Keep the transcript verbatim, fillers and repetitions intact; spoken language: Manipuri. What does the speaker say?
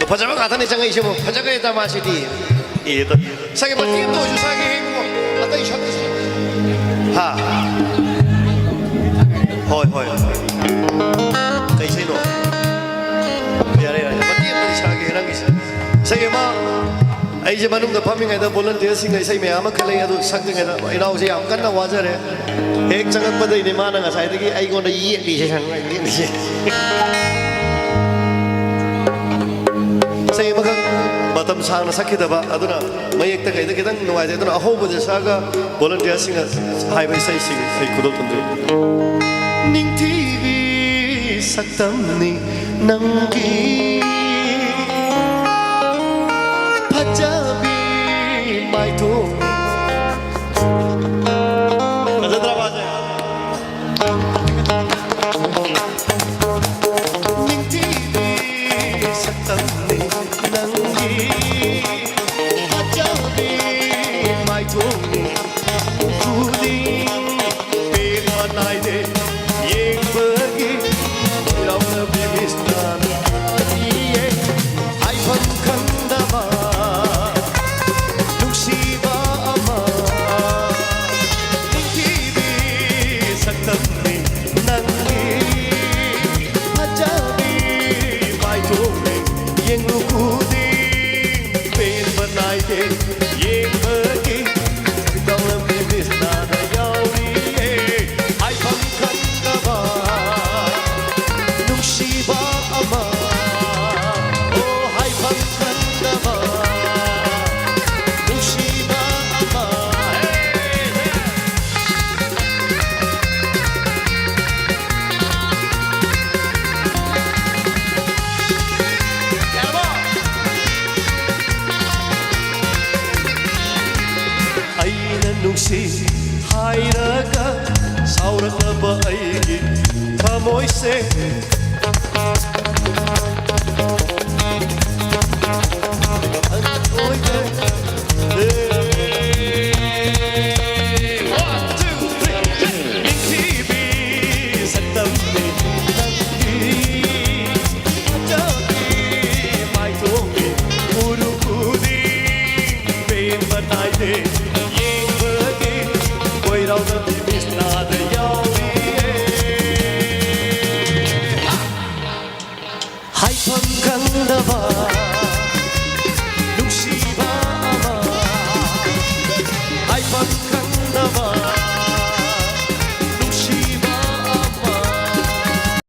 ꯐꯖꯕ ꯉꯥꯛꯇꯅꯦ ꯆꯪꯉꯛꯏꯁꯤꯕꯨ꯫ ꯐꯖꯈ꯭ꯔꯦꯗ ꯃꯥꯁꯤꯗꯤ꯫ ꯑꯦꯗ꯫ ꯁꯥꯒꯦ, ꯃꯇꯦꯛ ꯑꯃꯇ ꯑꯣꯏꯔꯁꯨ ꯁꯥꯒꯦ ꯍꯦ ꯏꯕꯨꯡꯉꯣ꯫ ꯑꯇꯩ ꯁꯛꯇꯁꯨ꯫ ꯍꯥ? ꯍꯣꯏ, ꯍꯣꯏ꯫ ꯀꯩ ꯏꯁꯩꯅꯣ? ꯌꯥꯔꯦ, ꯌꯥꯔꯦ꯫ ꯃꯇꯦꯛ ꯑꯃꯇꯗꯤ ꯁꯥꯒꯦ ꯅꯪꯒꯤꯁꯦ꯫ ꯁꯥꯒꯦ, ꯃꯥ, ꯑꯩꯁꯦ ꯃꯅꯨꯡꯗ ꯐꯝꯃꯤꯉꯩꯗ volunteerꯁꯤꯡꯅ ꯏꯁꯩ ꯃꯌꯥꯝ ꯑꯃ ꯈꯜꯂꯛꯑꯦ, ꯑꯗꯨ ꯁꯛꯇ꯭ꯔꯤꯉꯩꯗ ꯏꯅꯥꯎꯁꯦ ꯌꯥꯝ ꯀꯟꯅ ꯋꯥꯖꯔꯦ꯫ ꯍꯦꯛ ꯆꯪꯉꯛꯄꯗꯩꯅꯦ ꯃꯥꯅ ꯉꯁꯥꯏꯗꯒꯤ ꯑꯩꯉꯣꯟꯗ ꯌꯦꯠꯂꯤꯁꯦ, ꯌꯦꯠꯂꯤꯁꯦ꯫ ꯏꯁꯩ ꯑꯃꯈꯛ ꯃꯇꯝ ꯁꯥꯡꯅ ꯁꯛꯈꯤꯗꯕ, ꯑꯗꯨꯅ ꯃꯌꯦꯛꯇ ꯀꯩꯗ ꯈꯤꯇꯪ ꯅꯨꯡꯉꯥꯏꯇꯦ꯫ ꯑꯗꯨꯅ ꯑꯍꯧꯕꯗ ꯁꯛꯑꯒ volunteerꯁꯤꯡꯅ ꯍꯥꯏꯕ ꯏꯁꯩꯁꯤꯡ ꯑꯩ ꯈꯨꯗꯣꯜ ꯇꯝꯖꯔꯤ꯫ ꯅꯤꯡꯊꯤꯕꯤ ꯁꯛꯇꯝꯅꯤ ꯅꯪꯒꯤ ꯐꯖꯕꯤ ꯃꯥꯏꯊꯣꯡ꯫ ꯐꯖꯗ꯭ꯔꯕ ꯁꯦ? ꯅꯤꯡꯊꯤꯕꯤ ꯁꯛꯇꯝꯅꯤ ꯅꯪꯒꯤ ꯐꯖꯕꯤ ꯃꯥꯏꯊꯣꯡꯅꯤ ꯎꯈꯨꯗꯤꯡ ꯄꯦꯟꯕ ꯅꯥꯏꯗꯦ ꯌꯦꯡꯕꯒꯤ ꯂꯥꯎꯅꯕꯤ ꯃꯤꯁꯅꯥꯅ ꯍꯥꯏꯐꯝ ꯈꯪꯗꯕ ꯅꯨꯡꯁꯤꯕ ꯑꯃ ꯅꯤꯡꯊꯤꯕꯤ ꯁꯛꯇꯝꯅꯤ ꯅꯪꯒꯤ ꯐꯖꯕꯤ ꯃꯥꯏꯊꯣꯡꯅꯤ ꯌꯦꯡꯂꯨ ꯈꯨꯗꯤꯡ ꯄꯦꯟꯕ ꯅꯥꯏꯗꯦ ꯌꯦꯡꯕꯒꯤ ꯇꯧꯔꯝꯃꯤ ꯃꯤꯁꯅꯥꯗ ꯌꯥꯎꯔꯤꯌꯦ ꯍꯥꯏꯐꯝ ꯈꯪꯗꯕ ꯅꯨꯡꯁꯤꯕ ꯑꯃ ꯑꯣ ꯍꯥꯏꯐꯝ ꯈꯪꯗꯕ ꯅꯨꯡꯁꯤꯕ ꯑꯃ ꯑꯩꯅ ꯅꯨꯡꯁꯤ ꯍꯥꯏꯔꯒ ꯁꯥꯎꯔꯛꯂꯕ ꯑꯩꯒꯤ ꯊꯃꯣꯏꯁꯦ ꯈꯪꯗꯕ